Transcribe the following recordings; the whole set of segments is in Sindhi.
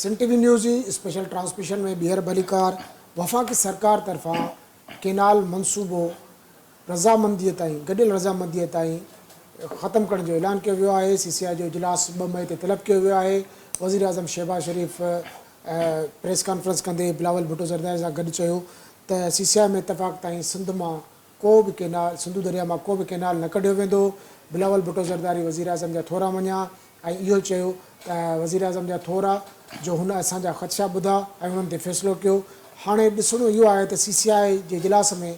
سنڌ ٽي وي نيوز جي اسپيشل ٽرانسميشن ۾ ٻيهر ڀليڪار وفاقي سرڪار طرفان ڪينال منصوبو رضامندي تائين گڏيل رضامندي تائين ختم ڪرڻ جو اعلان ڪيو ويو آهي، سي سي آء جو اجلاس ٻه مئي تي طلب ڪيو ويو آهي، وزيراعظم شهباز شريف پريس ڪانفرنس ڪندي بلاول ڀٽو زرداري سان گڏ چيو ته سي سي آء ۾ اتفاق تائين سنڌ مان ڪو به ڪينال سنڌو درياء مان ڪو به ڪينال نه ڪڍيو ويندو، بلاول ڀٽو زرداري وزيراعظم جا ٿورا مڃيا ۽ اهو چيو ته وزيراعظم جا ٿورا جو هن اسان جا خدشا ٻڌا ۽ انهن تي فيصلو ڪيو، هاڻي ڏسڻو اهو آهي ته سي سي آء جي اجلاس ۾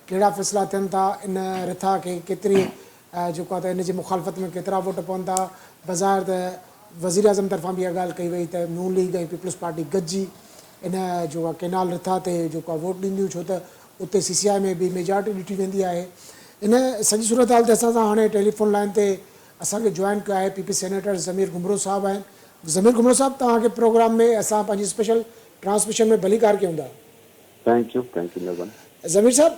ڪهڙا فيصلا ٿين ٿا، ان رٿا کي ڪيتري جيڪو آهي ته ان جي مخالفت ۾ ڪيترا ووٽ پون ٿا، بظاهر ته وزيراعظم طرفان به اها ڳالهه ڪئي وئي ته نون ليگ ۽ پيپلز پارٽي گڏجي ان جيڪو آهي ڪينال رٿا تي جيڪو آهي ووٽ ڏينديون ڇو ته اتي سي سي آء ۾ به ميجارٽي ڏٺي ويندي آهي. ان سڄي صورتحال تي اسان سان هاڻي ٽيليفون لائين تي اسان کي جوائن ڪيو آهي P P senator Zamir Ghumro صاحب آهن. ضمير گهمرو صاحب توهان کي پروگرام ۾ اسان پنهنجي اسپيشل ٽرانسميشن ۾ ڀليڪار ڪيون ٿا. Thank you thank you مھرباني. ضمير صاحب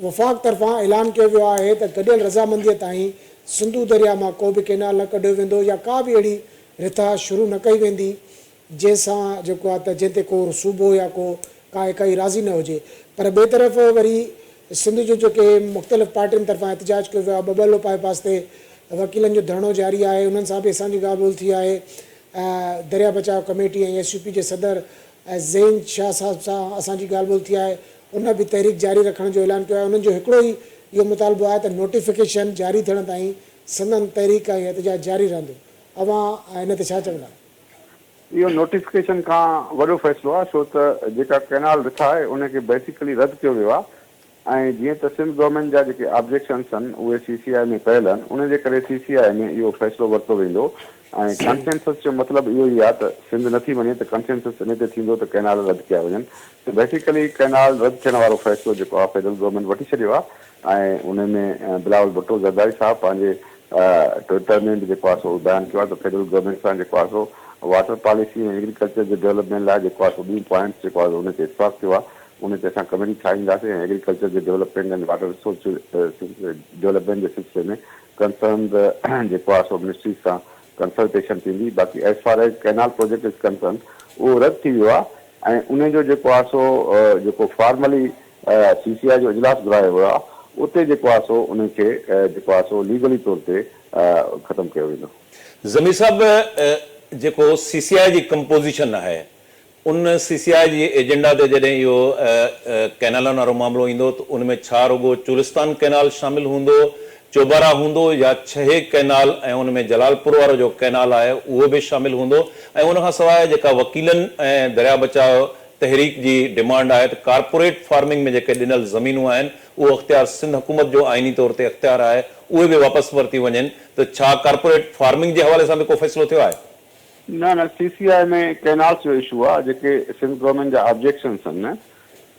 وفاق طرفان اعلان ڪيو ويو آهي ته گڏيل رضامنديء تائين سنڌو درياء مان ڪو به ڪينال نه ڪڍيو ويندو يا ڪا به اهڙي رٿا شروع نه ڪئي ويندي جنهن سان جيڪو آهي ته جنهن تي ڪو صوبو يا ڪو ڪا اڪائي راضي نه هجي پر ٻئي طرف وري سنڌ جون جيڪي مختلف پارٽين طرفان احتجاج ڪيو ويو آهي ٻٻرلو باء پاس تي وڪيلن جو ڌرڻو جاري آهي انهن سان به اسان جي ڳالهه ٻولهه ٿي آهي Darya Bachao committee ۽ S U P جي صدر زين شاهه صاحب سان اسان جي ڳالهه ٻولهه ٿي آهي ان به تحريڪ جاري رکڻ جو اعلان ڪيو آهي انهن جو هڪڙو ئي اهو مطالبو آهي ته نوٽيفڪيشن جاري ٿيڻ تائين سندن تحريڪ ۽ احتجاج جاري رهندو اوهان ان تي ڇا چوندا؟ اهو نوٽيفڪيشن کان وڏو فيصلو آهي ڇو ته جيڪا ڪئنال رٿا آهي ان کي بيسيڪلي رد ڪيو ويو آهي ۽ جيئن ته سنڌ گورنمينٽ جا جيڪي آبجيڪشنس آهن اهي سي سي آء ۾ پيل آهن ان جي ڪري سي سي آء ۾ اهو فيصلو ورتو ويندو ۽ ڪنسينسس جو مطلب اهو ئي آهي ته سنڌ نٿي مڃي ته ڪنسينسس ان تي ٿيندو ته ڪئنال رد ڪيا وڃن ته بيسيڪلي ڪئنال رد ٿيڻ وارو فيصلو جيڪو آهي فيڊرل گورنمينٽ وٺي ڇڏيو آهي ۽ ان ۾ بلاول ڀٽو زرداري صاحب پنهنجي ٽوئٽر ۾ به جيڪو آهي سو بيان ڪيو آهي ته فيڊرل گورنمينٽ سان جيڪو آهي سو واٽر پاليسي ۽ ايگريڪلچر جي ڊولپمينٽ لاء جيڪو آهي سو ٻيون پوائنٽس جيڪو آهي ان تي اتفاق ٿيو آهي ان تي اسان ڪميٽي ٺاهينداسين ۽ ايگريڪلچر جي ڊولپمينٽ ۽ واٽر ريسورس ڊولپمينٽ جي سلسلي ۾ ڪنسرنڊ جيڪو آهي سو منسٽريز سان ڪنسلٽيشن ٿيندي باقي as far as canal project is concerned اهو رد ٿي ويو آهي ۽ ان جو جيڪو آهي سو جيڪو فارملي سي سي آء جو اجلاس گهرايو ويو آهي اتي جيڪو آهي سو ان کي جيڪو آهي سو ليگلي طور تي ختم ڪيو ويندو. ضمير صاحب جيڪو سي سي آء جي ڪمپوزيشن آهي ان سي سي آء جي ايجنڊا تي جڏهن اهو ڪئنالن وارو معاملو ايندو ته ان ۾ ڇا رڳو چولستان ڪئنال شامل هوندو، چوبارا هوندو يا ڇهي ڪئنال ۽ ان ۾ جلالپور وارو جو ڪئنال آهي اهو به شامل هوندو ۽ ان کان سواء جيڪا وڪيلن ۽ درياء بچاء تحريڪ جي ڊمانڊ آهي ته ڪارپوريٽ فارمنگ ۾ جيڪي ڏنل زمينون آهن اهو اختيار سنڌ حڪومت جو آئيني طور تي اختيار آهي اهي به واپس ورتيون وڃن ته ڇا ڪارپوريٽ فارمنگ جي حوالي سان به ڪو فيصلو ٿيو آهي؟ نه نه سي سي آء ۾ ڪئنالس جو اشو آ جيڪي سنڌ گورنمينٽ جا آبجيڪشنس آهن نه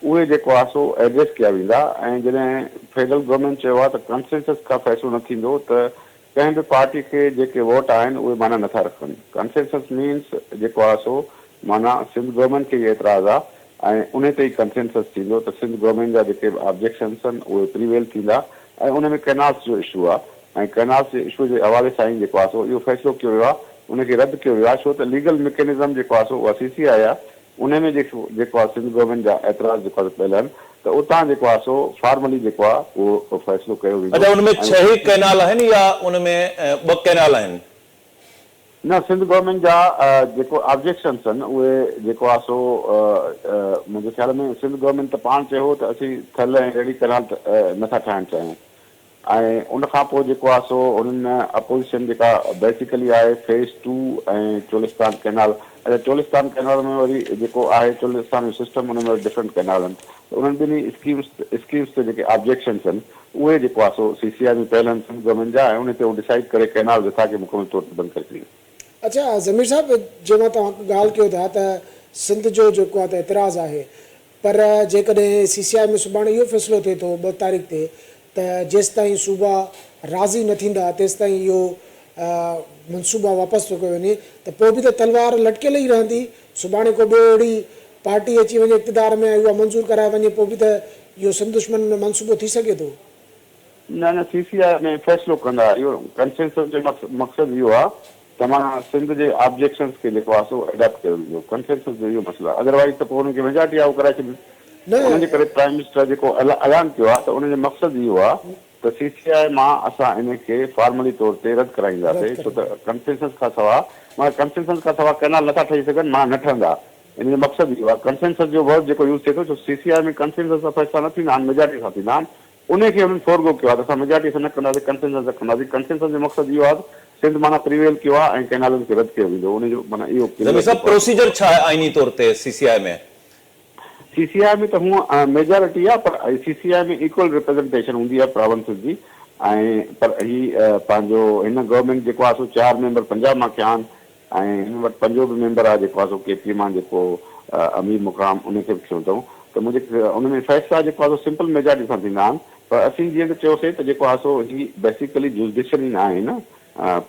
اهي جيڪو آ سو ايڊريس ڪيا ويندا ۽ جڏهن فيڊرل گورنمينٽ چيو آ ته ڪنسينسس کان فيصلو نه ٿيندو ته ڪنهن به پارٽي کي جيڪي ووٽ آهن اهي معنيٰ نٿا رکن ڪنسينسس مينس جيڪو آ سو معنيٰ سنڌ گورنمينٽ کي ئي اعتراض آ ۽ انهي تي ئي ڪنسينسس ٿيندو ته سنڌ گورنمينٽ جا جيڪي به آبجيڪشنس آهن اهي پريويل ٿيندا ۽ ان ۾ ڪئنالس جو اشو آ ۽ ڪئنالس جي اشو جي حوالي سان ئي جيڪو آهي سو اهو فيصلو ڪيو ويو آهي ان کي رد ڪيو ويو آهي ڇو ته ليگل مڪينزم جيڪو آهي سو اها سي سي آء آهي انهي ۾ جيڪو جيڪو آهي سنڌ گورنمينٽ جا اعتراض جيڪو آهي سو پيل آهن ته اتان جيڪو آهي سو فارملي جيڪو آهي اهو فيصلو ڪيو ويندو اڇا ان ۾ ۽ ڇهه ئي ڪئنال آهن يا ان ۾ ٻه ڪئنال آهن؟ نه سنڌ گورنمينٽ جا جيڪو آبجيڪشنس آهن اهي جيڪو آهي سو منهنجي خيال ۾ سنڌ گورنمينٽ ته پاڻ چيو هو ته اسين ٿل ۽ ريڙهي ڪئنال نٿا ٺاهڻ چاهيون ۽ ان کان پوء جيڪو آهي سو انهن اپوزيشن جيڪا بيسيڪلي آهي فيز ٽو ۽ چولستان ڪئنال اڇا چولستان ڪئنال ۾ وري جيڪو آهي چولستان جو سسٽم ان ۾ وري ڊفرنٽ ڪئنال آهن ته انهن ٻنهي اسڪيمس اسڪيمس تي جيڪي آبجيڪشنس آهن اهي جيڪو آهي سو سي سي آء ۾ پيل آهن سنڌ گورنمينٽ جا ۽ ان تي هو ڊسائيڊ ڪري ڪئنال رٿا کي مڪمل طور تي بند ڪري ڇڏيندي. اڇا ضمير صاحب جنهن مان توهان ڳالهه ڪيو ٿا ته سنڌ جو جيڪو آهي ته اعتراض آهي پر جيڪڏهن سي سي آء ۾ سڀاڻي اهو فيصلو ٿئي ٿو ٻه تاريخ تي ته جيستائين صوبا راضي نه ٿيندا تيستائين اهو منصوبا واپس ٿو ڪيو وڃي ته پوء به ته تلوار لٽڪيل ئي رهندي، سڀاڻي ڪو ٻيو اهڙي پارٽي اچي وڃي اقتدار ۾ ۽ اها منظور ڪرائي وڃي پوء به ته اهو سنڌ دشمن منصوبو ٿي سگهي ٿو. نه نه سي سي آء ۾ فيصلو ڪندا اهو ڪنسينسس جو مقصد اهو آهي ته ته معنيٰ سنڌ جي آبجيڪشنز کي جيڪو آهي سو اڊاپٽ ڪيو ويندو. ڪنسينسس جو اهو مسئلو آهي. ادروائيز ته پوء انهن کي ميجارٽي آهي اهو ڪرائي ڇڏين. ان جي ڪري پرائيم منسٽر جيڪو اعلان ڪيو آهي ته ان جو مقصد اهو آهي ته سي سي آء مان اسان ان کي فارملي طور تي رد ڪرائينداسين ڇو ته ڪنسينسس کان سواء معنيٰ ڪنسينسس کان سواء ڪئنال نٿا ٺهي سگهن معنيٰ نه ٺهندا. ان جو مقصد اهو آهي. ڪنسينسس جو ورڊ جيڪو يوز ٿئي ٿو ڇو سي سي آء ۾ ڪنسينسس سان فيصلا نه ٿيندا آهن ميجارٽي سان ٿيندا آهن. انهي کي هنن فورگو ڪيو آهي ته اسان ميجارٽي سان نه ڪنداسين ڪنسينسس سان ڪنداسين. ڪنسينسس جو مقصد اهو آهي ته سنڌ معنيٰ پريويل ڪيو آهي ۽ ڪئنالن کي رد ڪيو ويندو انهي جو معنيٰ اهو ضمير ڪليئر صاحب جيڪو آهي. پروسيجر ڇا آهي آئيني طور تي سي سي آء ۾؟ سي سي آء ۾ ته هونء ميجارٽي آهي پر سي سي آء ۾ ايڪول ريپريزنٽيشن هوندي آهي پراونسز جي ۽ پر هي پنهنجو هن گورنمينٽ جيڪو آهي سو چار ميمبر پنجاب مان کنيا آهن ۽ هن وٽ پنجون به ميمبر آهي جيڪو آهي سو ڪي پي مان جيڪو امير مقام ان کي به کنيو اٿئون ته منهنجي ان ۾ فيصلا جيڪو آهي سو سمپل ميجارٽي سان ٿيندا آهن پر اسين جيئن ته چيوسين ته جيڪو آهي سو هي بيسيڪلي جوزڊڪشن ئي نه آهي نه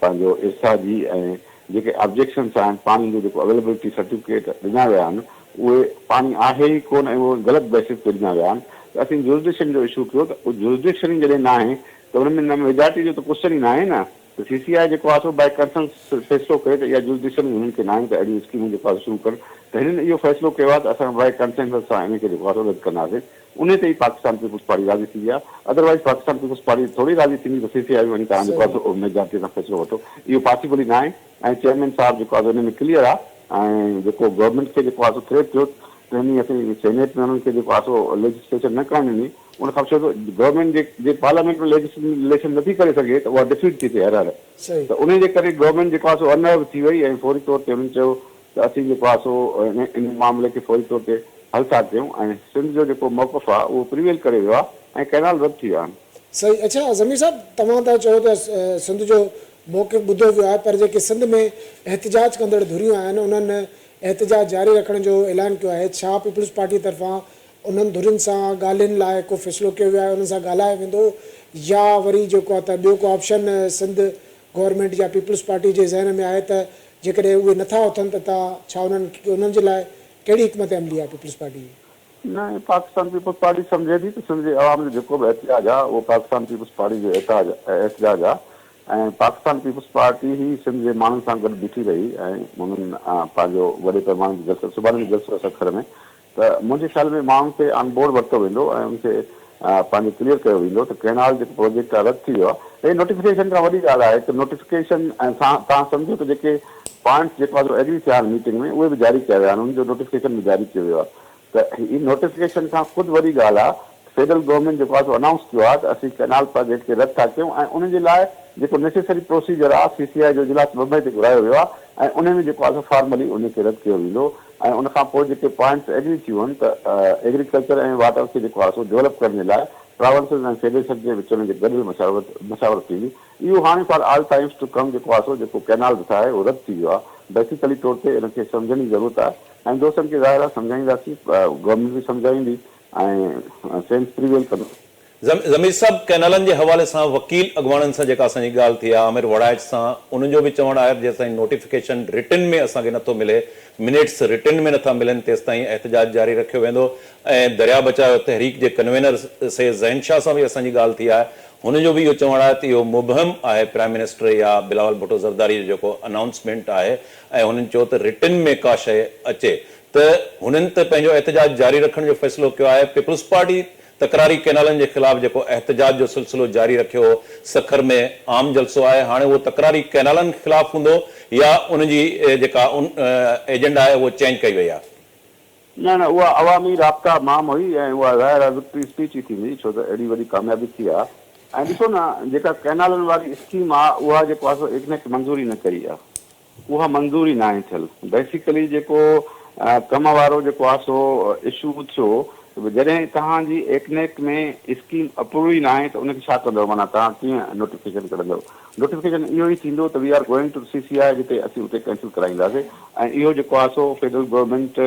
پنهنجو ارسا جي ۽ جيڪي آبجيڪشنس آهن پاڻي جو جيڪو اويلبلٽي سرٽيفڪيٽ ڏنا ويا آهن اهي پاڻي آهي ئي ڪونه ۽ اهي غلط بيسس تي ڏنا ويا آهن ته اسين جوزڊڪشن جو اشو ڪيو ته اهو جوزڊڪشن ئي جڏهن ناهي ته ان ۾ نه ميجارٽي جو ته ڪوسچن ئي ناهي نه ته سي سي آء جيڪو آهي سو بائي ڪنسنس فيصلو ڪري ته اها جوزڊڪشن ئي هنن کي ناهي ته اهڙيون اسڪيمون جيڪو آهي سو شروع ڪن ته هنن اهو فيصلو ڪيو آهي ته اسان بائي ڪنسنسس سان ان کي جيڪو آهي سو رد ڪنداسين انهي تي ئي پاڪستان پيپلز پارٽي راضي ٿي وئي آهي ادروائيز پاڪستان پيپلز پارٽي ٿوري راضي ٿيندي ته سي سي آء ۾ وڃي توهان جيڪو آهي سو ميجارٽي سان فيصلو وٺو اهو پاسيبل ئي ناهي ۽ چيئرمين صاحب جيڪو آهي سو انهي ۾ ڪليئر آهي ۽ جيڪو گورنمينٽ کي جيڪو آهي سو ٿريٽ ٿيو ته انهي اسين سينيٽ ۾ انهن کي جيڪو آهي سو ليجسليشن نه ڪرڻ ڏني ان کان پڇيو ته گورنمينٽ جي جي پارليامينٽ ۾ ليجسليشن نٿي ڪري سگهي ته اها ڊفيٽ ٿي ٿئي هر هر ته انهي جي ڪري گورنمينٽ جيڪو آهي سو انرو ٿي وئي ۽ فوري طور تي انهن چيو ته اسين جيڪو آهي سو ان معاملي کي فوري طور تي حل ٿا ڪيون ۽ سنڌ جو جيڪو موقف آهي اهو پريويل ڪري ويو آهي ۽ ڪئنال رد ٿي ويا آهن. صحيح اڇا ضمير صاحب توهان ته چيو ته سنڌ جو موقف ٻڌو ويو آهي پر جيڪي سنڌ ۾ احتجاج ڪندڙ ڌريون آهن انهن احتجاج جاري رکڻ جو اعلان ڪيو آهي ڇا پيپلز پارٽي طرفان انهن ڌرين سان ڳالهين لاء ڪو فيصلو ڪيو ويو آهي انهن سان ڳالهايو ويندو يا وري جيڪو آهي ته ٻيو ڪو آپشن سنڌ گورنمينٽ يا پيپلز پارٽي جي ذهن ۾ آهي ته جيڪڏهن اهي نٿا اٿن ته ته ڇا انهن انهن جي لاء ڪهڙي حڪمت عملي آهي پيپلز پارٽي جي؟ نه پاڪستان پيپلز پارٽي سمجهي ٿي ته سنڌ جي عوام جو جيڪو به احتجاج آهي اهو پاڪستان پيپلز پارٽي جو احتجاج آهي ۽ پاڪستان پيپلز پارٽي ئي سنڌ جي ماڻهن سان گڏ بيٺي رهي ۽ انهن پنهنجو وڏي پئماني تي جلسو سڀاڻي به جلسو آهي سکر ۾ ته منهنجي خيال ۾ ماڻهن کي آن بورڊ ورتو ويندو ۽ ان کي پنهنجو ڪليئر ڪيو ويندو ته ڪئنال جيڪو پروجيڪٽ آهي رد ٿي ويو آهي هي نوٽيفڪيشن کان وڏي ڳالهه آهي ته نوٽيفڪيشن ۽ سان توهان سمجهو ته جيڪي پوائنٽس جيڪو آهي سو ايگري ٿيا آهن ميٽنگ ۾ اهي به جاري ڪيا ويا آهن انهن جو نوٽيفڪيشن به جاري ڪيو ويو آهي ته هي نوٽيفڪيشن کان خود وڏي ڳالهه آهي فيڊرل گورنمينٽ جيڪو آهي سو انائونس ڪيو آهي ته اسين ڪئنال پراجيڪٽ کي رد ٿا ڪيون ۽ ان جي لاء جيڪو نيسيسري پروسيجر آهي سي سي آء جو اجلاس بمبئي تي گهرايو ويو آهي ۽ ان ۾ جيڪو آهي سو فارملي ان کي رد ڪيو ويندو ۽ ان کان پوء جيڪي پوائنٽس ايگري ٿيون آهن ته ايگريڪلچر ۽ واٽر کي جيڪو آهي سو ڊولپ ڪرڻ جي لاء پراونسز ۽ فيڊريشن جي وچ ۾ جيڪي گڏيل مشاورت مشاورت ٿيندي اهو هاڻي for all times to come جيڪو آهي سو جيڪو ڪئنال رٿا آهي اهو رد ٿي ويو آهي بيسيڪلي طور تي ان کي سمجهڻ جي ضرورت آهي ۽ دوستن کي ظاهر آهي سمجهائينداسين گورنمينٽ به سمجهائيندي ۽ سينس پريويل ڪندو. ضمير صاحب ڪئنالن جي حوالي سان وڪيل اڳواڻن سان جيڪا اسان جي ڳالهه ٿي آهي عامر وڙائچ سان انهن جو به چوڻ آهي ته جيستائين نوٽيفڪيشن رٽن ۾ اسان کي نٿو ملي منٽس رٽن ۾ نٿا ملن تيستائين احتجاج جاري رکيو ويندو ۽ درياء بچايو تحريڪ جي ڪنوينر سيد ذهين شاهه سان به اسان جي ڳالهه ٿي آهي هن جو به اهو چوڻ آهي ته اهو مبهم آهي پرائم منسٽر يا بلاول ڀٽو زرداري جو جيڪو انائونسمينٽ آهي ۽ هنن چيو ته رٽن ۾ ڪا شيء اچي ته هنن ته پنهنجو احتجاج جاري رکڻ جو فيصلو ڪيو آهي پيپلز پارٽي تڪراري ڪئنالن جي خلاف جيڪو احتجاج جو سلسلو جاري رکيو هو، سکر ۾ عام جلسو آهي، هاڻي اهو تڪراري ڪئنالن خلاف هوندو يا ان جي جيڪا ايجنڊا آهي اهو چينج ڪئي وئي آهي؟ نه نه اها عوامي رابطا مهم هئي ۽ اها ظاهر آهي وڪٽري اسپيچ ئي ٿيندي ڇو ته اهڙي وڏي ڪاميابي ٿي آهي ۽ ڏسو نه جيڪا ڪئنالن واري اسڪيم آهي اها جيڪو آهي سو ايڪنيڪ منظوري نه ڪئي آهي اها منظور ئي ناهي ٿيل. بيسيڪلي جيڪو ڪم وارو جيڪو آهي سو اشو اٿيو ته جڏهن توهان جي ايڪنيڪ ۾ اسڪيم اپروو ئي ناهي ته ان کي ڇا ڪندؤ معنيٰ توهان ڪيئن نوٽيفڪيشن ڪڍندؤ نوٽيفڪيشن اهو ئي ٿيندو ته we are going to C C I جتي اسين اتي ڪينسل ڪرائينداسين ۽ اهو جيڪو آهي سو فيڊرل گورنمينٽ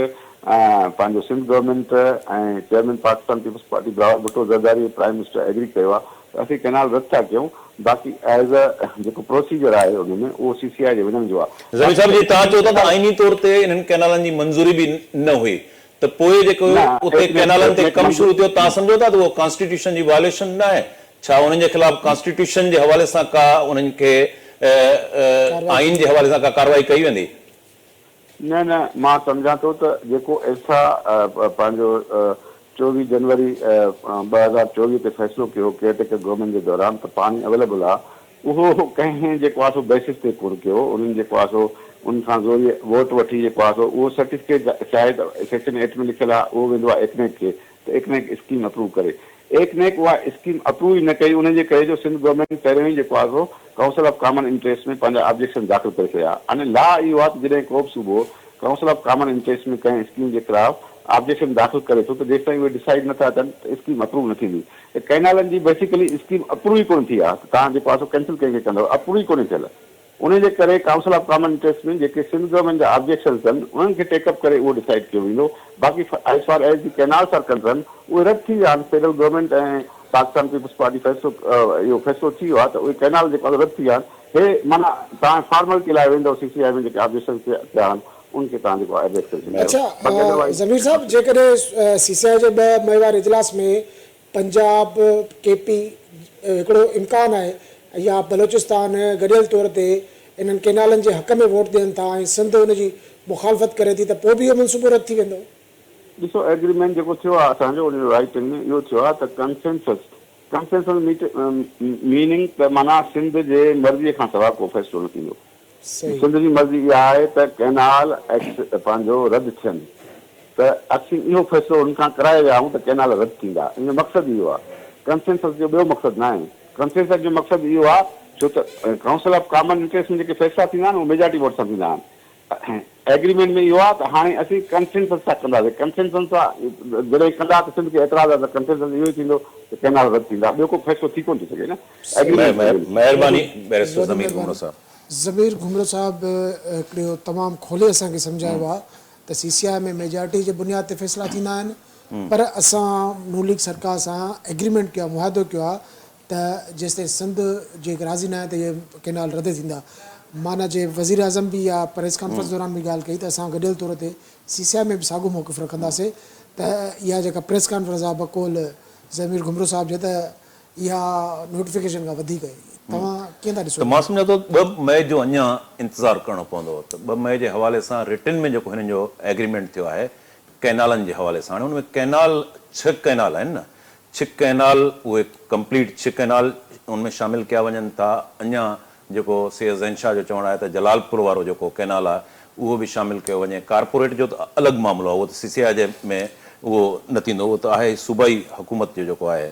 پنهنجو Sindh government ۽ chairman Pakistan Peoples Party Bilawal Bhutto Zardari ۽ prime minister agree ڪيو آهي ته اسين ڪئنال رد ٿا ڪيون باقي ايز ا جيڪو پروسيجر آهي ان ۾ اهو سي سي آء جي وڃڻ جو آهي. ضمير صاحب جي توهان چئو ٿا ته آئيني طور تي انهن ڪئنالن جي منظوري به نه هئي ته پوء جيڪو نه اتي ايڪ منٽ ڪئنالن ايڪ تي منٽ ڪم منظور شروع ٿيو توهان سمجهو ٿا ته اهو ڪانسٽيٽيوشن جي وائليشن نه آهي؟ ڇا انهن جي خلاف ڪانسٽيٽيوشن جي حوالي سان ڪا انهن کي آئين جي حوالي سان ڪا ڪارروائي ڪئي ويندي؟ نه نه مان سمجهان ٿو ته جيڪو ايسا پنهنجو 24 جنوري 2024 تي فيصلو ڪيو ڪيئر ٽيڪر گورنمينٽ جي دوران ته پاڻي اويليبل آ اهو ڪنهن جيڪو آ سو بيسس تي ڪونه ڪيو انهن جيڪو آ سو ان کان زوريء ووٽ وٺي جيڪو آ سو اهو سرٽيفڪيٽ شايد سيڪشن ايٽ ۾ لکيل آ اهو ويندو آ ايڪنيڪ کي ته ايڪنيڪ اسڪيم اپروو ڪري ايڪنيڪ اها اسڪيم اپروو ئي نه ڪئي ان جي ڪري جو سنڌ گورنمينٽ پهريون ئي جيڪو آ سو ڪائونسل آف ڪامن انٽريسٽ ۾ پنهنجا آبجيڪشن داخل ڪري ڇڏيا ۽ لا اهو آ ته جڏهن ڪو به صوبو ڪائونسل آف ڪامن انٽريسٽ ۾ ڪنهن اسڪيم جي خلاف آبجيڪشن داخل ڪري ٿو ته جيستائين اهي ڊسائيڊ نه ٿا ڪن ته اسڪيم اپروو نه ٿيندي ته ڪئنالن جي بيسيڪلي اسڪيم اپروو ئي ڪونه ٿي آ ته توهان جيڪو آ سو ڪينسل ڪنهن کي ڪندؤ اپروو ئي ڪونهي ٿيل انهي جي ڪري ڪائونسل آف ڪامن انٽريسٽ ۾ جيڪي سنڌ گورنمينٽ جا آبجيڪشنز آهن انهن کي ٽيڪ اپ ڪري اهو ڊسائيڊ ڪيو ويندو باقي as far as the canals are concern اهي رد ٿي ويا آهن federal government ۽ Pakistan Peoples Party فيصلو اهو فيصلو ٿي ويو آ ته اهي ڪئنال جيڪو آ سو رد ٿي ويا آهن هي معنيٰ توهان فارملٽي لاء ويندؤ سي سي آء ۾ جيڪي آبجيڪشنز پيا آهن ان کي توهان جيڪو آ ايڊريس ڪري ڇڏيندؤ اڇا باقي ادروائيز ضمير صاحب جيڪڏهن سي سي آء جي 2 مئي واري اجلاس ۾ پنجاب، ڪي پي، هڪڙو امڪان آهي يا بلوچستان گڏيل طور تي انهن ڪينالن جي حق ۾ ووٽ ڏين ٿا ۽ سنڌ ان جي مخالفت ڪري ٿي ته پوء به اهو منصوبو رد ٿي ويندو. ڏسو ايگريمينٽ جيڪو ٿيو آهي اسان جو ان جو رائيٽنگ ۾ اهو ٿيو آهي ته ڪنسينسس Consensus meaning ته معنيٰ سنڌ جي مرضي کان سواء ڪو فيصلو نه ٿيندو. صحيح. سنڌ جي مرضي اها آهي ته ڪئنال ايڪس پنهنجو رد ٿين ته اسين اهو فيصلو انهن کان ڪرائي ويا آهيون ته ڪئنال رد ٿيندا ان جو مقصد اهو آهي ڪنسينسس جو ٻيو مقصد ناهي ڪنسينسس جو مقصد اهو آهي ڇو ته ڪائونسل آف ڪامن انٽريسٽ ۾ جيڪي فيصلا ٿيندا آهن اهي ميجارٽي ووٽ سان ٿيندا آهن ايگريمينٽ ۾ اهو آهي ته هاڻي اسين ڪنسينسس سان ڪنداسين ڪنسينسس سان جڏهن ڪندا ته سنڌ کي اعتراض آهي ته ڪنسينسس اهو ئي ٿيندو ته ڪئنال رد ٿيندا ٻيو ڪو فيصلو ٿي ڪونه ٿو سگهي نه ايگريمينٽ ٿي وڃي. مهرباني بئريسٽر ضمير گهمرو صاحب. ضمير گهمرو صاحب هڪڙو تمام کولي اسان کي سمجهايو آهي ته سي سي آء ۾ ميجارٽي جي بنياد تي فيصلا ٿيندا آهن پر اسان نون ليگ سرڪار سان ايگريمينٽ ڪيو آهي معاهدو ڪيو آهي ته جيستائين سنڌ جي راضي ناهي ته اهي ڪينال رد ٿيندا معنيٰ جي وزيراعظم به اها پريس ڪانفرنس دوران به ڳالهه ڪئي ته اسان گڏيل طور تي سي سي آء ۾ به ساڳيو موقف رکنداسين ته اها جيڪا پريس ڪانفرنس آهي بقول ضمير گهمرو صاحب جي ته اها نوٽيفڪيشن کان وڌيڪ آهي توهان ڪيئن ٿا ڏسو ته مان سمجهان ٿو 2 مئي جو اڃا انتظار ڪرڻو پوندو ته 2 مئي جي حوالي سان رٽن ۾ جيڪو هنن جو ايگريمينٽ ٿيو آهي ڪئنالن جي حوالي سان هاڻي ان ۾ ڪئنال ڇهه ڪئنال آهن نه ڇھ ڪئنال اهي ڪمپليٽ ڇھ ڪئنال ان ۾ شامل ڪيا وڃن ٿا اڃا جيڪو سيد زين شاهه جو چوڻ آهي ته جلال پور وارو جيڪو ڪئنال آهي اهو به شامل ڪيو وڃي ڪارپوريٽ جو ته الڳ معاملو آهي اهو ته سي سي آء جي ۾ اهو نه ٿيندو اهو ته آهي صوبائي حڪومت جو جيڪو آهي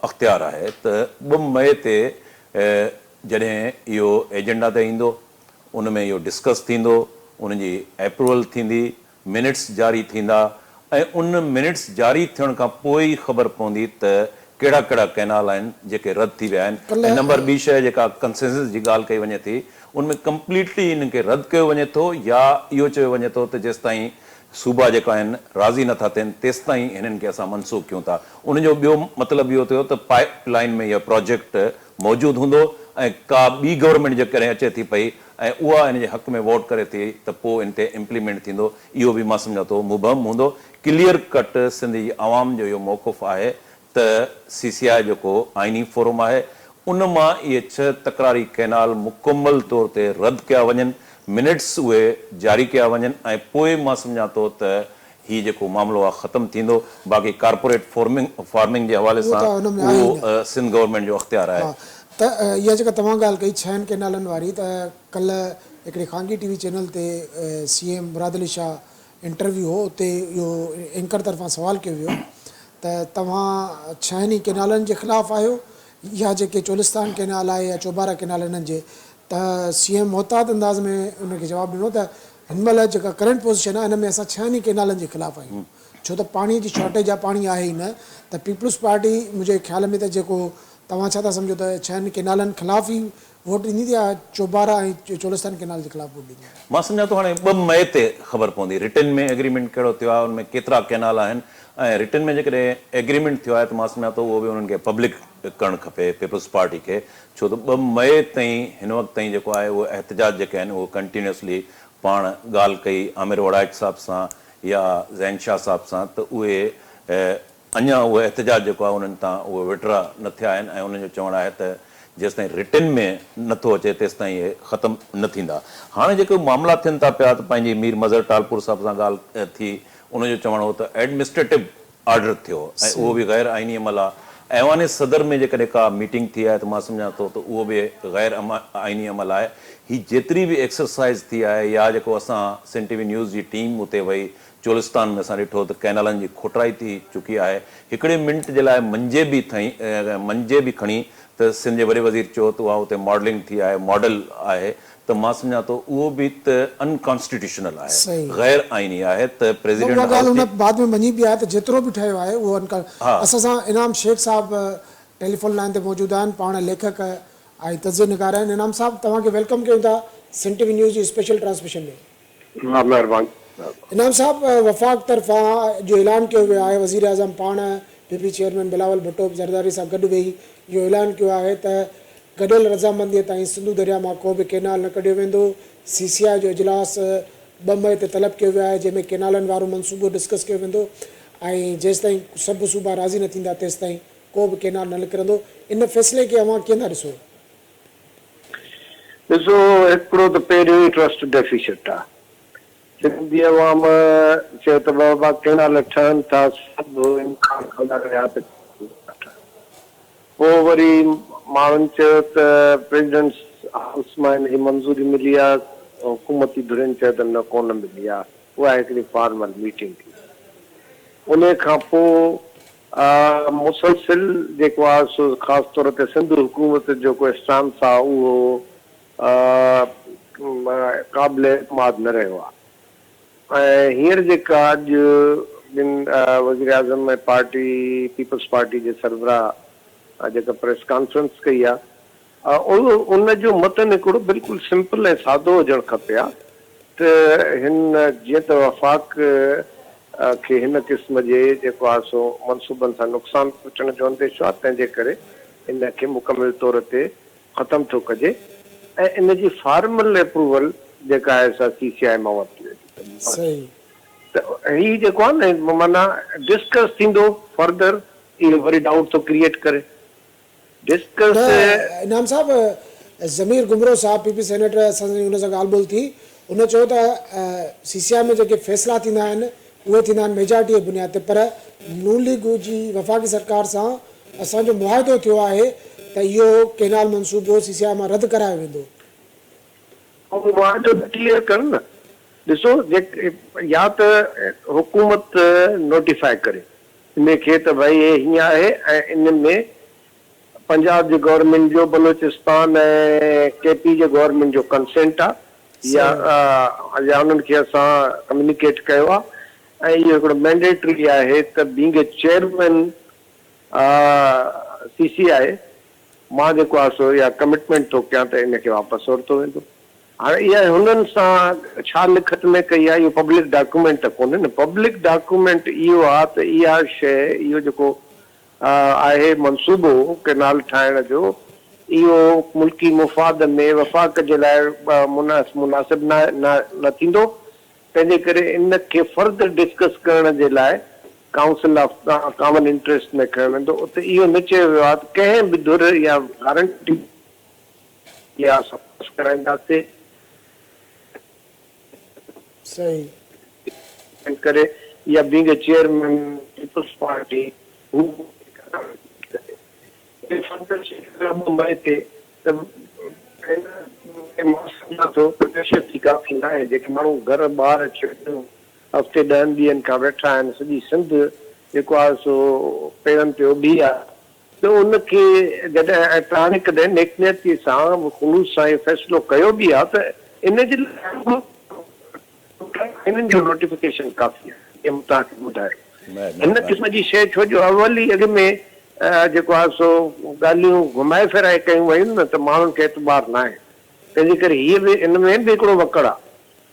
اختيار آهي ته 2 مئي تي جڏهن اهو ايجنڊا تي ايندو ان ۾ اهو ڊسڪس ٿيندو ان جي اپروول ٿيندي منٽس جاري ٿيندا ۽ ان منٽس جاري ٿيڻ کان پوء ئي خبر پوندي ته ڪهڙا ڪهڙا ڪئنال آهن جيڪي رد ٿي ويا آهن ۽ نمبر ٻي شيء جيڪا ڪنسينسس جي ڳالهه ڪئي وڃي ٿي ان ۾ ڪمپليٽلي انهن کي رد ڪيو وڃي ٿو يا اهو چيو وڃي ٿو ته جيستائين صوبا جيڪا آهن راضي نه ٿا ٿين تيستائين هنن کي اسان منسوخ ڪيون ٿا ان جو ٻيو مطلب اهو ٿيو ته پائيپ لائين ۾ اهو پراجيڪٽ موجود هوندو ۽ ڪا ٻي گورنمينٽ جيڪڏهن اچي ٿي پئي ۽ اها ان جي حق ۾ ووٽ ڪري ٿي ته پوء ان تي امپليمينٽ ٿيندو، اهو به مان سمجهان ٿو مبهم هوندو، ڪليئر ڪٽ سنڌ جي عوام جو اهو موقف آهي ته سي سي آء جيڪو آئيني فورم آهي ان مان اهي ڇهه تڪراري ڪئنال مڪمل طور تي رد ڪيا وڃن، منٽس اهي جاري ڪيا وڃن ۽ پوء مان سمجهان ٿو ته هي جيڪو معاملو آهي ختم ٿيندو، باقي ڪارپوريٽ فارمنگ جي حوالي اهو سان ته ان ۾ آهي ئي نه. اهو سنڌ گورنمينٽ جو اختيار آهي. ها ته اها جيڪا توهان ڳالهه ڪئي ڇهن ڪئنالن واري ته ڪلهه هڪڙي خانگي ٽي وي چينل تي C M Murad Ali Shah interview هو اتي اهو اينڪر طرفان سوال ڪيو ويو ته توهان ڇهن ئي ڪئنالن جي خلاف آهيو يا جيڪي چولستان ڪئنال آهي يا چوبارا ڪئنال انهن جي ته سي ايم محتاط انداز ۾ ان کي جواب ڏنو ته هن مهل جيڪا ڪرنٽ پوزيشن آهي ان ۾ اسان ڇهن ئي ڪئنالن جي خلاف آهيون ڇو ته پاڻي جي شارٽيج آهي پاڻي آهي ئي نه ته پيپلز پارٽي منهنجي خيال ۾ ته جيڪو توهان ڇا ٿا سمجهو ته ڇهن ڪئنالن خلاف ئي ووٽ ڏيندي يا چوبارا ۽ چولستان ڪئنال جي خلاف ووٽ ڏيندي؟ مان سمجهان ٿو هاڻي 2 مئي تي خبر پوندي رٽن ۾ ايگريمينٽ ڪهڙو ٿيو آهي ان ۾ ڪيترا ڪئنال آهن ۽ رٽن ۾ جيڪڏهن ايگريمينٽ ٿيو آهي ته مان سمجهان ٿو اهو به انهن کي پبلڪ ڪرڻ کپي پيپلز پارٽي کي ڇو ته 2 مئي تائين هن وقت تائين جيڪو آهي اهو احتجاج جيڪي آهن اهو ڪنٽينيوسلي پاڻ ڳالهه ڪئي عامر وڙائچ صاحب سان يا زين شاهه صاحب سان ته اهي اڃا اهو احتجاج جيڪو آهي انهن تان اهي وڊرا نه ٿيا آهن ۽ انهن جو چوڻ آهي ته جيستائين رٽن ۾ نه ٿو اچي تيستائين اهي ختم نه ٿيندا. هاڻي جيڪي معاملا ٿين ٿا پيا ته پنهنجي مير مظهر ٽالپور صاحب سان ڳالهه ٿي ان جو چوڻ هو ته ايڊمنسٽريٽو آرڊر ٿيو ۽ اهو به غير آئيني عمل آهي. ايوان صدر ۾ جيڪڏهن ڪا ميٽنگ ٿي آهي ته مان سمجهان ٿو ته اهو به غير آئيني عمل آهي. هي جيتري به ايڪسرسائيز ٿي آهي يا جيڪو اسان سنڌ ٽي وي نيوز جي ٽيم اتي وئي چولستان ۾ اسان ڏٺو ته ڪئنالن جي کوٽرائي ٿي چڪي آهي. هڪڙي منٽ جي لاء منجي به ٿئي منجي به کڻي ته سنڌ جي وڏي وزير چيو ته اها اتي ماڊلنگ ٿي آهي، ماڊل آهي ته مان سمجهان ٿو اهو به ته ان ڪانسٽيٽيوشنل آهي، غير آئيني آهي ته نه پريزيڊنٽ اها ڳالهه هائوس جي. هن بعد ۾ مڃي به آهي ته جيترو به ٺهيو آهي اهو ان اسان سان انعام شيخ صاحب ٽيليفون لائين تي موجود آهن پاڻ ليکڪ ۽ تجزيي نگار آهن انعام صاحب توهان کي welcome ڪيون ٿا سنڌ ٽي وي نيوز جي اسپيشل ٽرانسميشن ۾. ها مهرباني. انعام صاحب وفاق طرفان اڄ اعلان ڪيو ويو آهي وزيراعظم پاڻ P P chairman Bilawal Bhutto Zardari سان گڏ ويهي اهو اعلان ڪيو آهي ته گڏيل رضامنديء تائين سنڌو درياء مان ڪو به ڪينال نه ڪڍيو ويندو، سي سي آء جو اجلاس 2 مئي تي طلب ڪيو ويو آهي جنهن ۾ ڪينالن وارو منصوبو ڊسڪس ڪيو ويندو ۽ جيستائين سڀ صوبا راضي نه ٿيندا تيستائين ڪو به ڪينال نه نڪرندو، ان فيصلي کي اوهان ڪيئن ٿا ڏسو؟ ڏسو هڪڙو ته پهريون ئي ٽرسٽ ڊيفيسٽ آ. سنڌي عوام چيو ته بابا ڪئنال ٺهن ٿا سڀ انڪار ڪندا رهيا ته ڪئنال نٿا ٺهن. پوء وري ماڻهن چيو ته پريزيڊنٽ هائوس مان ان جي منظوري ملي آ، حڪومتي ڌرين چيو ته نه ڪونه ملي آ. اها هڪڙي فارمل ميٽنگ ٿي. انهي کان پوء مسلسل جيڪو آ سو خاص طور تي سنڌ حڪومت جو جيڪو اسٽانس آ اهو قابل اعتماد نه رهيو آ ۽ هينئر جيڪا اڄ ٻن وزيراعظم ۽ پارٽي پيپلز پارٽي جي سربراهه جيڪا پريس ڪانفرنس ڪئي آ ان جو متن هڪڙو بلڪل سمپل ۽ سادو هجڻ کپي ها ته هن جيئن ته وفاق کي هن قسم جي جيڪو آهي سو منصوبن سان نقصان پهچڻ جو انديشو آهي تنهن جي ڪري ان کي مڪمل طور تي ختم ٿو ڪجي ۽ ان جي فارمل اپروول جيڪا آهي سا سي سي آء مان ورتي ويندي ته صحيح. ته هي جيڪو آهي نه معنيٰ ڊسڪس ٿيندو فردر اهو وري ڊائوٽ ٿو ڪريئيٽ ڪري. ڊسڪس. نه انعام صاحب ضمير گهمرو صاحب پي پي سينيٽر اسان سان ان سان ڳالهه ٻولهه ٿي ان چيو ته سي سي آء ۾ جيڪي فيصلا ٿيندا آهن اهي ٿيندا آهن ميجارٽي جي بنياد تي پر نون ليگ جي وفاقي سرڪار سان اسان جو معاهدو ٿيو آهي ته اهو ڪينال منصوبو سي سي آء مان رد ڪرايو ويندو. اهو معاهدو ته ڪليئر ڪن نه ڏسو يا ته حڪومت نوٽيفائي ڪري ان کي ته ڀئي هي هيئن آهي ۽ ان ۾ پنجاب جي گورنمينٽ جو بلوچستان ۽ ڪي پي جي گورنمينٽ جو ڪنسينٽ آ يا يا انهن کي اسان ڪميونيڪيٽ ڪيو آ ۽ اهو هڪڙو مينڊيٽري آهي ته being a chairman C C I مان جيڪو آ سو اها ڪمٽمينٽ ٿو ڪيان ته ان کي واپس ورتو ويندو. هاڻي اها هنن سان ڇا لکت ۾ ڪئي آهي اهو پبلڪ ڊاڪيومينٽ ته ڪونهي نه، پبلڪ ڊاڪيومينٽ اهو آهي ته اها شيء اهو جيڪو آهي منصوبو ڪئنال ٺاهڻ جو اهو ملڪي مفاد ۾ وفاق جي لاء مناسب نه ٿيندو تنهن جي ڪري ان کي فردر ڊسڪس ڪرڻ جي لاء ڪائونسل آف ڪامن انٽريسٽ ۾ کنيو ويندو اتي اهو نه چيو ويو آهي ته ڪنهن به ڌر اها گارنٽي يا سپاس ڪرائينداسين. صحيح. ڪري يا being a chairman peoples party هو مئي تي ته مان سمجهان ٿو ته پريشر ٿي ڪافي ناهي جيڪي ماڻهو گهر ٻار ڇڏيون هفتي ڏهن ڏينهن کان ويٺا آهن سڄي سنڌ جيڪو آهي سو پيرن تي اڀي آهي ته ان کي جڏهن ۽ توهان ڪڏهن نيڪ نيتي سان خلوص سان اهو فيصلو ڪيو به آهي ته ان جي لاء به آئينن جو نوٽيفڪيشن ڪافي آهي جيئن مون توهان کي ٻڌايو هن قسم جي شيء ڇو جو اول ئي اڳ ۾ جيڪو آهي سو ڳالهيون گهمائي ڦيرائي ڪيون ويون نه ته ماڻهن کي اعتبار ناهي تنهن جي ڪري هيء به ان ۾ به هڪڙو وڪڙ آهي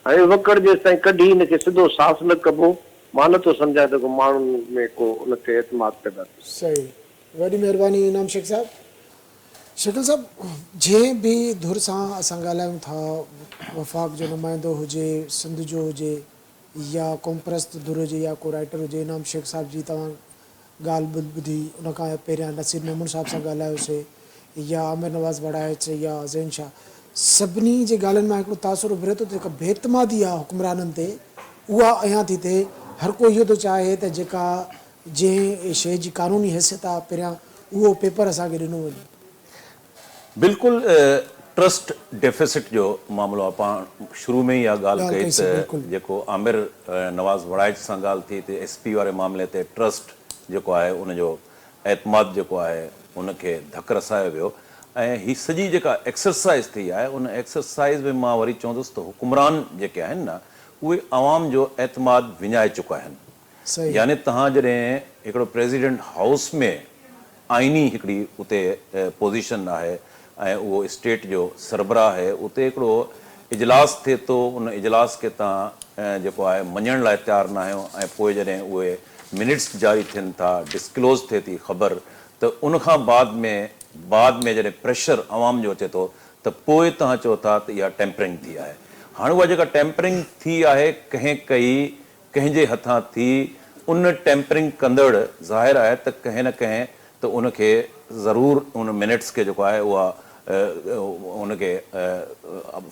هاڻي اهو وڪڙ جيستائين ڪڍي ان کي سڌو صاف نه ڪبو، مان نه ٿو سمجهان ته ڪو ماڻهن ۾ ڪو ان تي اعتماد پيدا ٿيندو. صحيح. وڏي مهرباني انعام شيخ صاحب. شڪيل صاحب جنهن به ڌر سان اسان ڳالهايون ٿا وفاق جو نمائندو هجي سنڌ جو هجي يا قومپرست ڌر هجي يا ڪو رائيٽر هجي انعام شيخ صاحب جي توهان ڳالهه ٻڌي ان کان پهريان نصير ميمڻ صاحب سان ڳالهايوسي يا عامر نواز وڙائچ يا زين شاهه سڀني جي ڳالهين مان هڪڙو تاثر اڀري ٿو ته جيڪا بي اعتمادي آهي حڪمرانن تي اها عيان ٿي ٿئي، هر ڪو اهو ٿو چاهي ته جيڪا جنهن شيء جي قانوني حيثيت آهي پهريان اهو پيپر اسان کي ڏنو وڃي. بلڪل ٽرسٽ ڊيفيسٽ جو معاملو آهي پاڻ شروع ۾ ئي اها ڳالهه ڪئي ته جيڪو عامر نواز وڙائچ سان ڳالهه ٿي ته ايس پي واري معاملي تي ٽرسٽ جيڪو آهي ان جو اعتماد جيڪو آهي ان کي ڌڪ رسايو ويو ۽ هي سڄي جيڪا ايڪسرسائز ٿي آهي ان ايڪسرسائز ۾ مان وري چوندس ته حڪمران جيڪي آهن نه اهي عوام جو اعتماد وڃائي چڪا آهن يعني توهان جڏهن هڪڙو پريزيڊنٽ هائوس ۾ آئيني هڪڙي اتي پوزيشن آهي ۽ اهو اسٽيٽ جو سربراهه آهي اتي هڪڙو اجلاس ٿئي ٿو ان اجلاس کي توهان جيڪو آهي مڃڻ لاء تيار ناهيو ۽ پوء جڏهن اهي منٽس جاري ٿين ٿا ڊسڪلوز ٿئي ٿي خبر ته ان کان بعد ۾ بعد ۾ جڏهن پريشر عوام جو اچي ٿو ته پوء توهان چئو ٿا ته اها ٽيمپرنگ ٿي آهي هاڻي اها جيڪا ٽيمپرنگ ٿي آهي ڪنهن ڪئي ڪنهن جي هٿان ٿي، ان ٽيمپرنگ ڪندڙ ظاهر آهي ته ڪنهن نه ڪنهن ته ان کي ضرور ان منٽس کي جيڪو آهي اها ان کي